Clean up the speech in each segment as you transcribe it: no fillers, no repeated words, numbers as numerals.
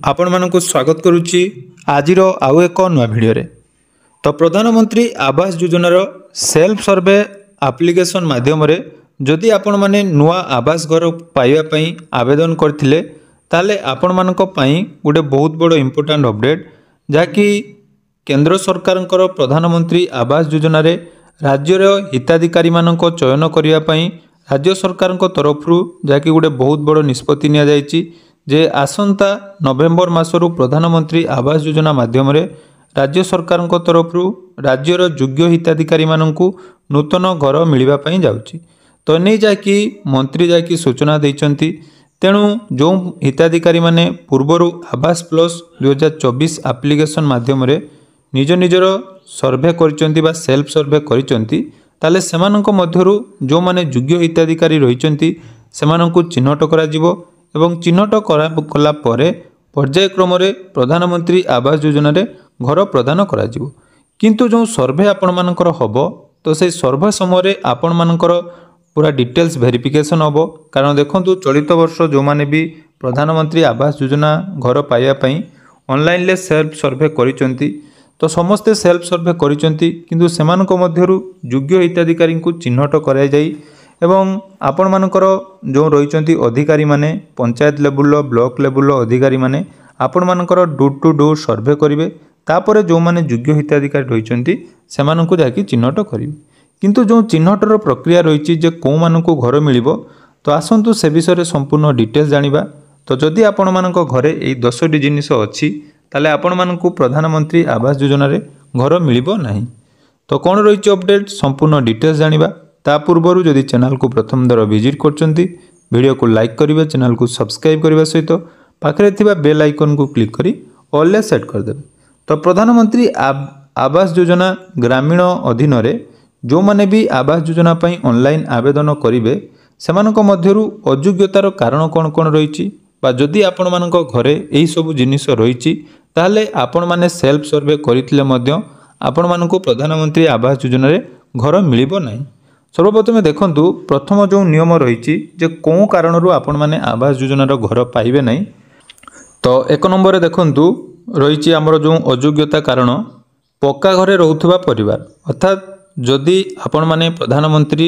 ଆପଣମାନଙ୍କୁ ସ୍ୱାଗତ କରୁଛି ଆଜିର ଆଉ ଏକ ନୂଆ ଭିଡ଼ିଓରେ। ତ ପ୍ରଧାନମନ୍ତ୍ରୀ ଆବାସ ଯୋଜନାର ସେଲ୍ଫ ସର୍ଭେ ଆପ୍ଲିକେସନ୍ ମାଧ୍ୟମରେ ଯଦି ଆପଣମାନେ ନୂଆ ଆବାସ ଘର ପାଇବା ପାଇଁ ଆବେଦନ କରିଥିଲେ, ତାହେଲେ ଆପଣମାନଙ୍କ ପାଇଁ ଗୋଟେ ବହୁତ ବଡ଼ ଇମ୍ପୋର୍ଟାଣ୍ଟ ଅପଡ଼େଟ୍, ଯାହାକି କେନ୍ଦ୍ର ସରକାରଙ୍କର ପ୍ରଧାନମନ୍ତ୍ରୀ ଆବାସ ଯୋଜନାରେ ରାଜ୍ୟର ହିତାଧିକାରୀମାନଙ୍କ ଚୟନ କରିବା ପାଇଁ ରାଜ୍ୟ ସରକାରଙ୍କ ତରଫରୁ ଯାହାକି ଗୋଟେ ବହୁତ ବଡ଼ ନିଷ୍ପତ୍ତି ନିଆଯାଇଛି ଯେ ଆସନ୍ତା ନଭେମ୍ବର ମାସରୁ ପ୍ରଧାନମନ୍ତ୍ରୀ ଆବାସ ଯୋଜନା ମାଧ୍ୟମରେ ରାଜ୍ୟ ସରକାରଙ୍କ ତରଫରୁ ରାଜ୍ୟର ଯୋଗ୍ୟ ହିତାଧିକାରୀମାନଙ୍କୁ ନୂତନ ଘର ମିଳିବା ପାଇଁ ଯାଉଛି। ତ ନେଇ ଯାହାକି ମନ୍ତ୍ରୀ ଯାହାକି ସୂଚନା ଦେଇଛନ୍ତି। ତେଣୁ ଯେଉଁ ହିତାଧିକାରୀମାନେ ପୂର୍ବରୁ ଆବାସ ପ୍ଲସ୍ 2024 ଆପ୍ଲିକେସନ୍ ମାଧ୍ୟମରେ ନିଜ ନିଜର ସର୍ଭେ କରିଛନ୍ତି ବା ସେଲ୍ଫ ସର୍ଭେ କରିଛନ୍ତି, ତାହେଲେ ସେମାନଙ୍କ ମଧ୍ୟରୁ ଯେଉଁମାନେ ଯୋଗ୍ୟ ହିତାଧିକାରୀ ରହିଛନ୍ତି, ସେମାନଙ୍କୁ ଚିହ୍ନଟ କରାଯିବ ଏବଂ ଚିହ୍ନଟ କଲା ପରେ ପର୍ଯ୍ୟାୟକ୍ରମରେ ପ୍ରଧାନମନ୍ତ୍ରୀ ଆବାସ ଯୋଜନାରେ ଘର ପ୍ରଦାନ କରାଯିବ। କିନ୍ତୁ ଯେଉଁ ସର୍ଭେ ଆପଣମାନଙ୍କର ହେବ, ତ ସେଇ ସର୍ଭେ ସମୟରେ ଆପଣମାନଙ୍କର ପୁରା ଡିଟେଲ୍ସ ଭେରିଫିକେସନ୍ ହେବ। କାରଣ ଦେଖନ୍ତୁ, ଚଳିତ ବର୍ଷ ଯେଉଁମାନେ ବି ପ୍ରଧାନମନ୍ତ୍ରୀ ଆବାସ ଯୋଜନା ଘର ପାଇବା ପାଇଁ ଅନଲାଇନ୍ରେ ସେଲ୍ଫ ସର୍ଭେ କରିଛନ୍ତି, ତ ସମସ୍ତେ ସେଲ୍ଫ ସର୍ଭେ କରିଛନ୍ତି, କିନ୍ତୁ ସେମାନଙ୍କ ମଧ୍ୟରୁ ଯୋଗ୍ୟ ହିତାଧିକାରୀଙ୍କୁ ଚିହ୍ନଟ କରାଯାଇ ଏବଂ ଆପଣମାନଙ୍କର ଯେଉଁ ରହିଛନ୍ତି ଅଧିକାରୀମାନେ, ପଞ୍ଚାୟତ ଲେବୁଲର, ବ୍ଲକ ଲେବୁଲର ଅଧିକାରୀମାନେ ଆପଣମାନଙ୍କର ଡୋର୍ ଟୁ ଡୋର୍ ସର୍ଭେ କରିବେ। ତାପରେ ଯେଉଁମାନେ ଯୋଗ୍ୟ ହିତାଧିକାରୀ ରହିଛନ୍ତି, ସେମାନଙ୍କୁ ଯାହାକି ଚିହ୍ନଟ କରିବେ। କିନ୍ତୁ ଯେଉଁ ଚିହ୍ନଟର ପ୍ରକ୍ରିୟା ରହିଛି ଯେ କେଉଁମାନଙ୍କୁ ଘର ମିଳିବ, ତ ଆସନ୍ତୁ ସେ ବିଷୟରେ ସମ୍ପୂର୍ଣ୍ଣ ଡିଟେଲ୍ସ ଜାଣିବା। ତ ଯଦି ଆପଣମାନଙ୍କ ଘରେ ଏଇ 10ଟି ଜିନିଷ ଅଛି, ତାହେଲେ ଆପଣମାନଙ୍କୁ ପ୍ରଧାନମନ୍ତ୍ରୀ ଆବାସ ଯୋଜନାରେ ଘର ମିଳିବ ନାହିଁ। ତ କ'ଣ ରହିଛି ଅପଡ଼େଟ୍, ସମ୍ପୂର୍ଣ୍ଣ ଡିଟେଲ୍ସ ଜାଣିବା। ତା ପୂର୍ବରୁ ଯଦି ଚ୍ୟାନେଲକୁ ପ୍ରଥମ ଥର ଭିଜିଟ୍ କରୁଛନ୍ତି, ଭିଡ଼ିଓକୁ ଲାଇକ୍ କରିବେ, ଚ୍ୟାନେଲକୁ ସବସ୍କ୍ରାଇବ୍ କରିବା ସହିତ ପାଖରେ ଥିବା ବେଲ୍ ଆଇକନ୍କୁ କ୍ଲିକ୍ କରି ଅଲ୍ରେ ସେଟ୍ କରିଦେବେ। ତ ପ୍ରଧାନମନ୍ତ୍ରୀ ଆବାସ ଯୋଜନା ଗ୍ରାମୀଣ ଅଧୀନରେ ଯେଉଁମାନେ ବି ଆବାସ ଯୋଜନା ପାଇଁ ଅନଲାଇନ୍ ଆବେଦନ କରିବେ, ସେମାନଙ୍କ ମଧ୍ୟରୁ ଅଯୋଗ୍ୟତାର କାରଣ କ'ଣ କ'ଣ ରହିଛି ବା ଯଦି ଆପଣମାନଙ୍କ ଘରେ ଏହିସବୁ ଜିନିଷ ରହିଛି, ତାହେଲେ ଆପଣମାନେ ସେଲ୍ଫ ସର୍ଭେ କରିଥିଲେ ମଧ୍ୟ ଆପଣମାନଙ୍କୁ ପ୍ରଧାନମନ୍ତ୍ରୀ ଆବାସ ଯୋଜନାରେ ଘର ମିଳିବ ନାହିଁ। ସର୍ବପ୍ରଥମେ ଦେଖନ୍ତୁ, ପ୍ରଥମ ଯେଉଁ ନିୟମ ରହିଛି ଯେ କେଉଁ କାରଣରୁ ଆପଣମାନେ ଆବାସ ଯୋଜନାର ଘର ପାଇବେ ନାହିଁ। ତ 1 ନମ୍ବରରେ ଦେଖନ୍ତୁ ରହିଛି ଆମର ଯେଉଁ ଅଯୋଗ୍ୟତା କାରଣ, ପକ୍କା ଘରେ ରହୁଥିବା ପରିବାର। ଅର୍ଥାତ୍ ଯଦି ଆପଣମାନେ ପ୍ରଧାନମନ୍ତ୍ରୀ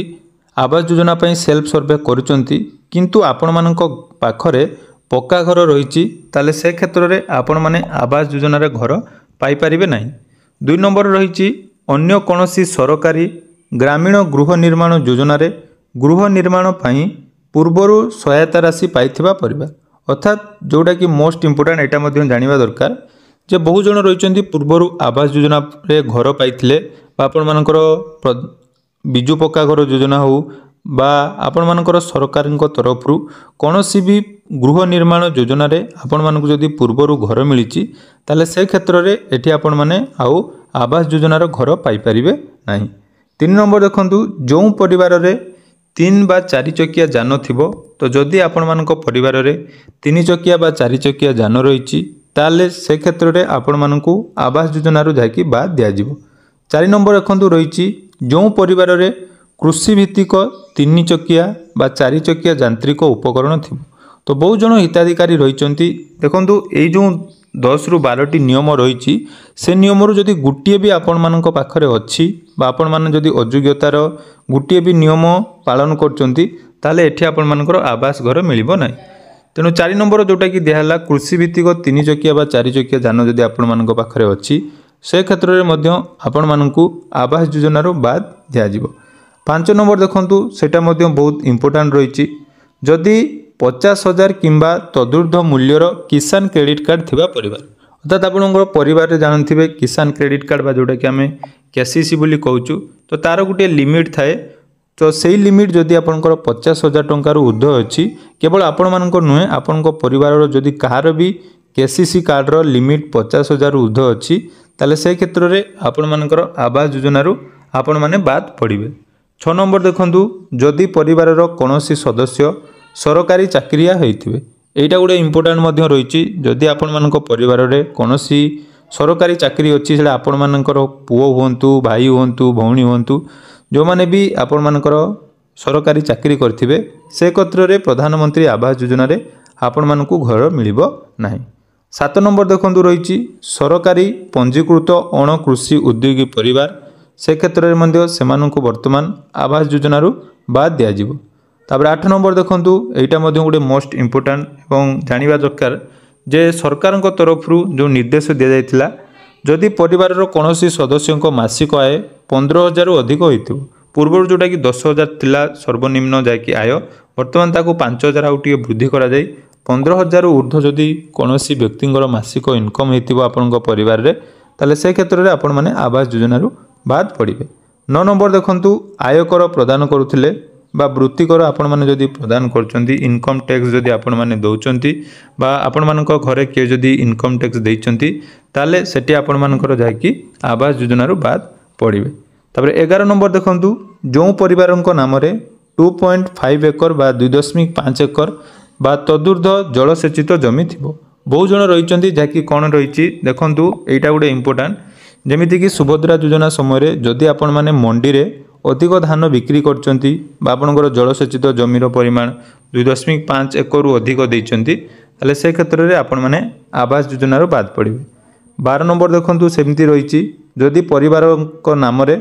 ଆବାସ ଯୋଜନା ପାଇଁ ସେଲ୍ଫ ସର୍ଭେ କରୁଛନ୍ତି, କିନ୍ତୁ ଆପଣମାନଙ୍କ ପାଖରେ ପକ୍କା ଘର ରହିଛି, ତାହେଲେ ସେ କ୍ଷେତ୍ରରେ ଆପଣମାନେ ଆବାସ ଯୋଜନାରେ ଘର ପାଇପାରିବେ ନାହିଁ। 2 ନମ୍ବର ରହିଛି ଅନ୍ୟ କୌଣସି ସରକାରୀ ଗ୍ରାମୀଣ ଗୃହ ନିର୍ମାଣ ଯୋଜନାରେ ଗୃହ ନିର୍ମାଣ ପାଇଁ ପୂର୍ବରୁ ସହାୟତା ରାଶି ପାଇଥିବା ପରିବାର। ଅର୍ଥାତ୍ ଯେଉଁଟାକି ମୋଷ୍ଟ ଇମ୍ପୋର୍ଟାଣ୍ଟ, ଏଇଟା ମଧ୍ୟ ଜାଣିବା ଦରକାର ଯେ ବହୁ ଜଣ ରହିଛନ୍ତି ପୂର୍ବରୁ ଆବାସ ଯୋଜନାରେ ଘର ପାଇଥିଲେ ବା ଆପଣମାନଙ୍କର ବିଜୁ ପକ୍କା ଘର ଯୋଜନା ହେଉ ବା ଆପଣମାନଙ୍କର ସରକାରଙ୍କ ତରଫରୁ କୌଣସି ବି ଗୃହ ନିର୍ମାଣ ଯୋଜନାରେ ଆପଣମାନଙ୍କୁ ଯଦି ପୂର୍ବରୁ ଘର ମିଳିଛି, ତାହେଲେ ସେ କ୍ଷେତ୍ରରେ ଏଠି ଆପଣମାନେ ଆଉ ଆବାସ ଯୋଜନାର ଘର ପାଇପାରିବେ ନାହିଁ। 3 ନମ୍ବର ଦେଖନ୍ତୁ, ଯେଉଁ ପରିବାରରେ 3 ବା 4 ଚକିଆ ଯାନ ଥିବ। ତ ଯଦି ଆପଣମାନଙ୍କ ପରିବାରରେ 3 ଚକିଆ ବା 4 ଚକିଆ ଯାନ ରହିଛି, ତାହେଲେ ସେ କ୍ଷେତ୍ରରେ ଆପଣମାନଙ୍କୁ ଆବାସ ଯୋଜନାରୁ ଯାହାକି ବାଦ୍ ଦିଆଯିବ। 4 ନମ୍ବର ଦେଖନ୍ତୁ ରହିଛି ଯେଉଁ ପରିବାରରେ କୃଷିଭିତ୍ତିକ 3 ଚକିଆ ବା 4 ଚକିଆ ଯାନ୍ତ୍ରିକ ଉପକରଣ ଥିବ। ତ ବହୁ ଜଣ ହିତାଧିକାରୀ ରହିଛନ୍ତି। ଦେଖନ୍ତୁ, ଏଇ ଯେଉଁ 10ରୁ 12ଟି ନିୟମ ରହିଛି, ସେ ନିୟମରୁ ଯଦି ଗୋଟିଏ ବି ଆପଣମାନଙ୍କ ପାଖରେ ଅଛି ବା ଆପଣମାନେ ଯଦି ଅଯୋଗ୍ୟତାର ଗୋଟିଏ ବି ନିୟମ ପାଳନ କରୁଛନ୍ତି, ତାହେଲେ ଏଠି ଆପଣମାନଙ୍କର ଆବାସ ଘର ମିଳିବ ନାହିଁ। ତେଣୁ 4 ନମ୍ବର ଯେଉଁଟାକି ଦିଆହେଲା, କୃଷିଭିତ୍ତିକ 3 ଚକିଆ ବା 4 ଚକିଆ ଯାନ ଯଦି ଆପଣମାନଙ୍କ ପାଖରେ ଅଛି, ସେ କ୍ଷେତ୍ରରେ ମଧ୍ୟ ଆପଣମାନଙ୍କୁ ଆବାସ ଯୋଜନାରୁ ବାଦ୍ ଦିଆଯିବ। 5 ନମ୍ବର ଦେଖନ୍ତୁ, ସେଇଟା ମଧ୍ୟ ବହୁତ ଇମ୍ପୋର୍ଟାଣ୍ଟ ରହିଛି। ଯଦି 50,000 କିମ୍ବା ତଦୁର୍ଦ୍ଧ୍ୱ ମୂଲ୍ୟର କିଷାନ କ୍ରେଡ଼ିଟ୍ କାର୍ଡ଼ ଥିବା ପରିବାର। ଅର୍ଥାତ୍ ଆପଣଙ୍କର ପରିବାରରେ ଜାଣିଥିବେ କିଷାନ କ୍ରେଡ଼ିଟ୍ କାର୍ଡ଼ ବା ଯେଉଁଟାକି ଆମେ କେସିସି ବୋଲି କହୁଛୁ, ତ ତା'ର ଗୋଟିଏ ଲିମିଟ୍ ଥାଏ। ତ ସେଇ ଲିମିଟ୍ ଯଦି ଆପଣଙ୍କର 50,000 ଟଙ୍କାରୁ ଉର୍ଦ୍ଧ୍ୱ ଅଛି, କେବଳ ଆପଣମାନଙ୍କ ନୁହେଁ, ଆପଣଙ୍କ ପରିବାରର ଯଦି କାହାର ବି କେସିସି କାର୍ଡ଼ର ଲିମିଟ୍ 50,000ରୁ ଉର୍ଦ୍ଧ୍ୱ ଅଛି, ତାହେଲେ ସେ କ୍ଷେତ୍ରରେ ଆପଣମାନଙ୍କର ଆବାସ ଯୋଜନାରୁ ଆପଣମାନେ ବାଦ୍ ପଡ଼ିବେ। 6 ନମ୍ବର ଦେଖନ୍ତୁ, ଯଦି ପରିବାରର କୌଣସି ସଦସ୍ୟ ସରକାରୀ ଚାକିରିଆ ହୋଇଥିବେ। ଏଇଟା ଗୋଟେ ଇମ୍ପୋର୍ଟାଣ୍ଟ ମଧ୍ୟ ରହିଛି। ଯଦି ଆପଣମାନଙ୍କ ପରିବାରରେ କୌଣସି ସରକାରୀ ଚାକିରି ଅଛି, ସେଇଟା ଆପଣମାନଙ୍କର ପୁଅ ହୁଅନ୍ତୁ, ଭାଇ ହୁଅନ୍ତୁ, ଭଉଣୀ ହୁଅନ୍ତୁ, ଯେଉଁମାନେ ବି ଆପଣମାନଙ୍କର ସରକାରୀ ଚାକିରି କରିଥିବେ, ସେ କ୍ଷେତ୍ରରେ ପ୍ରଧାନମନ୍ତ୍ରୀ ଆବାସ ଯୋଜନାରେ ଆପଣମାନଙ୍କୁ ଘର ମିଳିବ ନାହିଁ। 7 ନମ୍ବର ଦେଖନ୍ତୁ ରହିଛି ସରକାରୀ ପଞ୍ଜୀକୃତ ଅଣକୃଷି ଉଦ୍ୟୋଗୀ ପରିବାର, ସେ କ୍ଷେତ୍ରରେ ମଧ୍ୟ ସେମାନଙ୍କୁ ବର୍ତ୍ତମାନ ଆବାସ ଯୋଜନାରୁ ବାଦ ଦିଆଯିବ। ତାପରେ 8 ନମ୍ବର ଦେଖନ୍ତୁ, ଏଇଟା ମଧ୍ୟ ଗୋଟେ ମୋଷ୍ଟ ଇମ୍ପୋର୍ଟାଣ୍ଟ ଏବଂ ଜାଣିବା ଦରକାର ଯେ ସରକାରଙ୍କ ତରଫରୁ ଯେଉଁ ନିର୍ଦ୍ଦେଶ ଦିଆଯାଇଥିଲା, ଯଦି ପରିବାରର କୌଣସି ସଦସ୍ୟଙ୍କ ମାସିକ ଆୟ 15,000ରୁ ଅଧିକ ହୋଇଥିବ, ପୂର୍ବରୁ ଯେଉଁଟାକି 10,000 ଥିଲା ସର୍ବନିମ୍ନ ଯାହାକି ଆୟ, ବର୍ତ୍ତମାନ ତାକୁ 5,000 ଆଉ ଟିକେ ବୃଦ୍ଧି କରାଯାଇ 15,000ରୁ ଉର୍ଦ୍ଧ୍ୱ ଯଦି କୌଣସି ବ୍ୟକ୍ତିଙ୍କର ମାସିକ ଇନକମ୍ ହେଇଥିବ ଆପଣଙ୍କ ପରିବାରରେ, ତାହେଲେ ସେ କ୍ଷେତ୍ରରେ ଆପଣମାନେ ଆବାସ ଯୋଜନାରୁ ବାଦ ପଡ଼ିବେ। 9 ନମ୍ବର ଦେଖନ୍ତୁ, ଆୟକର ପ୍ରଦାନ କରୁଥିଲେ ବା ବୃତ୍ତିକର ଆପଣମାନେ ଯଦି ପ୍ରଦାନ କରୁଛନ୍ତି, ଇନକମ୍ ଟ୍ୟାକ୍ସ ଯଦି ଆପଣମାନେ ଦେଉଛନ୍ତି ବା ଆପଣମାନଙ୍କ ଘରେ କିଏ ଯଦି ଇନକମ୍ ଟ୍ୟାକ୍ସ ଦେଇଛନ୍ତି, ତାହେଲେ ସେଠି ଆପଣମାନଙ୍କର ଯାହାକି ଆବାସ ଯୋଜନାରୁ ବାଦ ପଡ଼ିବେ। ତାପରେ 11 ନମ୍ବର ଦେଖନ୍ତୁ, ଯେଉଁ ପରିବାରଙ୍କ ନାମରେ 2.5 ଏକର ବା 2.5 ଏକର ବା ତଦୁର୍ଦ୍ଧ୍ୱ ଜଳସେଚିତ ଜମି ଥିବ। ବହୁ ଜଣ ରହିଛନ୍ତି ଯାହାକି କ'ଣ ରହିଛି ଦେଖନ୍ତୁ, ଏଇଟା ଗୋଟେ ଇମ୍ପୋର୍ଟାଣ୍ଟ। ଯେମିତିକି ସୁଭଦ୍ରା ଯୋଜନା ସମୟରେ ଯଦି ଆପଣମାନେ ମଣ୍ଡିରେ ଅଧିକ ଧାନ ବିକ୍ରି କରୁଛନ୍ତି ବା ଆପଣଙ୍କର ଜଳସେଚିତ ଜମିର ପରିମାଣ 2.5 ଏକରରୁ ଅଧିକ ଦେଇଛନ୍ତି, ତାହେଲେ ସେ କ୍ଷେତ୍ରରେ ଆପଣମାନେ ଆବାସ ଯୋଜନାରୁ ବାଦ ପଡ଼ିବେ। 12 ନମ୍ବର ଦେଖନ୍ତୁ, ସେମିତି ରହିଛି ଯଦି ପରିବାରଙ୍କ ନାମରେ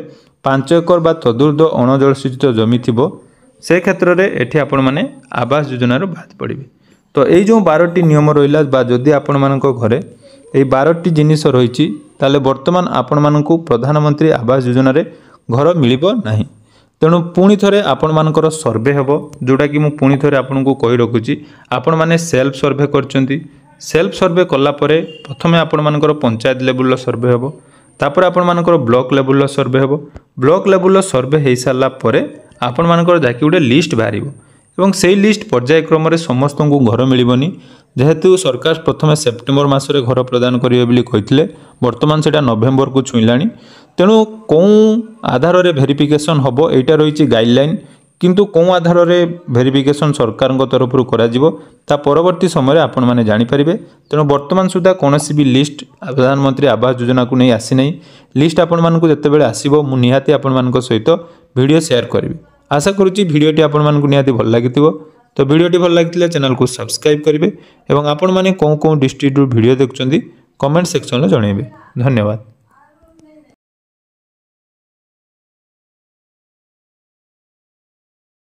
5 ଏକର ବା ତଦୁର୍ଦ୍ଧ୍ୱ ଅଣଜଳସେଚିତ ଜମି ଥିବ, ସେ କ୍ଷେତ୍ରରେ ଏଠି ଆପଣମାନେ ଆବାସ ଯୋଜନାରୁ ବାଦ ପଡ଼ିବେ। ତ ଏଇ ଯେଉଁ 12ଟି ନିୟମ ରହିଲା ବା ଯଦି ଆପଣମାନଙ୍କ ଘରେ ଏଇ 12ଟି ଜିନିଷ ରହିଛି, ତାହେଲେ ବର୍ତ୍ତମାନ ଆପଣମାନଙ୍କୁ ପ୍ରଧାନମନ୍ତ୍ରୀ ଆବାସ ଯୋଜନାରେ ଘର ମିଳିବ ନାହିଁ। ତେଣୁ ପୁଣି ଥରେ ଆପଣମାନଙ୍କର ସର୍ଭେ ହେବ, ଯେଉଁଟାକି ମୁଁ ପୁଣି ଥରେ ଆପଣଙ୍କୁ କହି ରଖୁଛି, ଆପଣମାନେ ସେଲ୍ଫ ସର୍ଭେ କରିଛନ୍ତି। ସେଲ୍ଫ ସର୍ଭେ କଲା ପରେ ପ୍ରଥମେ ଆପଣମାନଙ୍କର ପଞ୍ଚାୟତ ଲେବୁଲର ସର୍ଭେ ହେବ, ତାପରେ ଆପଣମାନଙ୍କର ବ୍ଲକ ଲେବୁଲର ସର୍ଭେ ହେବ। ବ୍ଲକ ଲେବୁଲର ସର୍ଭେ ହୋଇସାରିଲା ପରେ ଆପଣମାନଙ୍କର ଯାହାକି ଗୋଟେ ଲିଷ୍ଟ ବାହାରିବ ଏବଂ ସେଇ ଲିଷ୍ଟ ପର୍ଯ୍ୟାୟକ୍ରମରେ ସମସ୍ତଙ୍କୁ ଘର ମିଳିବନି। ଯେହେତୁ ସରକାର ପ୍ରଥମେ ସେପ୍ଟେମ୍ବର ମାସରେ ଘର ପ୍ରଦାନ କରିବେ ବୋଲି କହିଥିଲେ, ବର୍ତ୍ତମାନ ସେଇଟା ନଭେମ୍ବରକୁ ଛୁଇଁଲାଣି। ତେଣୁ କେଉଁ ଆଧାରରେ ଭେରିଫିକେସନ୍ ହେବ ଏଇଟା ରହିଛି ଗାଇଡ଼ଲାଇନ୍, କିନ୍ତୁ କେଉଁ ଆଧାରରେ ଭେରିଫିକେସନ୍ ସରକାରଙ୍କ ତରଫରୁ କରାଯିବ ତା ପରବର୍ତ୍ତୀ ସମୟରେ ଆପଣମାନେ ଜାଣିପାରିବେ। ତେଣୁ ବର୍ତ୍ତମାନ ସୁଦ୍ଧା କୌଣସି ବି ଲିଷ୍ଟ ପ୍ରଧାନମନ୍ତ୍ରୀ ଆବାସ ଯୋଜନାକୁ ନେଇ ଆସିନାହିଁ। ଲିଷ୍ଟ ଆପଣମାନଙ୍କୁ ଯେତେବେଳେ ଆସିବ ମୁଁ ନିହାତି ଆପଣମାନଙ୍କ ସହିତ ଭିଡ଼ିଓ ସେୟାର କରିବି। ଆଶା କରୁଛି ଭିଡ଼ିଓଟି ଆପଣମାନଙ୍କୁ ନିହାତି ଭଲ ଲାଗିଥିବ। ତ ଭିଡ଼ିଓଟି ଭଲ ଲାଗିଥିଲେ ଚ୍ୟାନେଲକୁ ସବସ୍କ୍ରାଇବ୍ କରିବେ ଏବଂ ଆପଣମାନେ କେଉଁ କେଉଁ ଡିଷ୍ଟ୍ରିକ୍ଟରୁ ଭିଡ଼ିଓ ଦେଖୁଛନ୍ତି କମେଣ୍ଟ ସେକ୍ସନରେ ଜଣାଇବେ। ଧନ୍ୟବାଦ।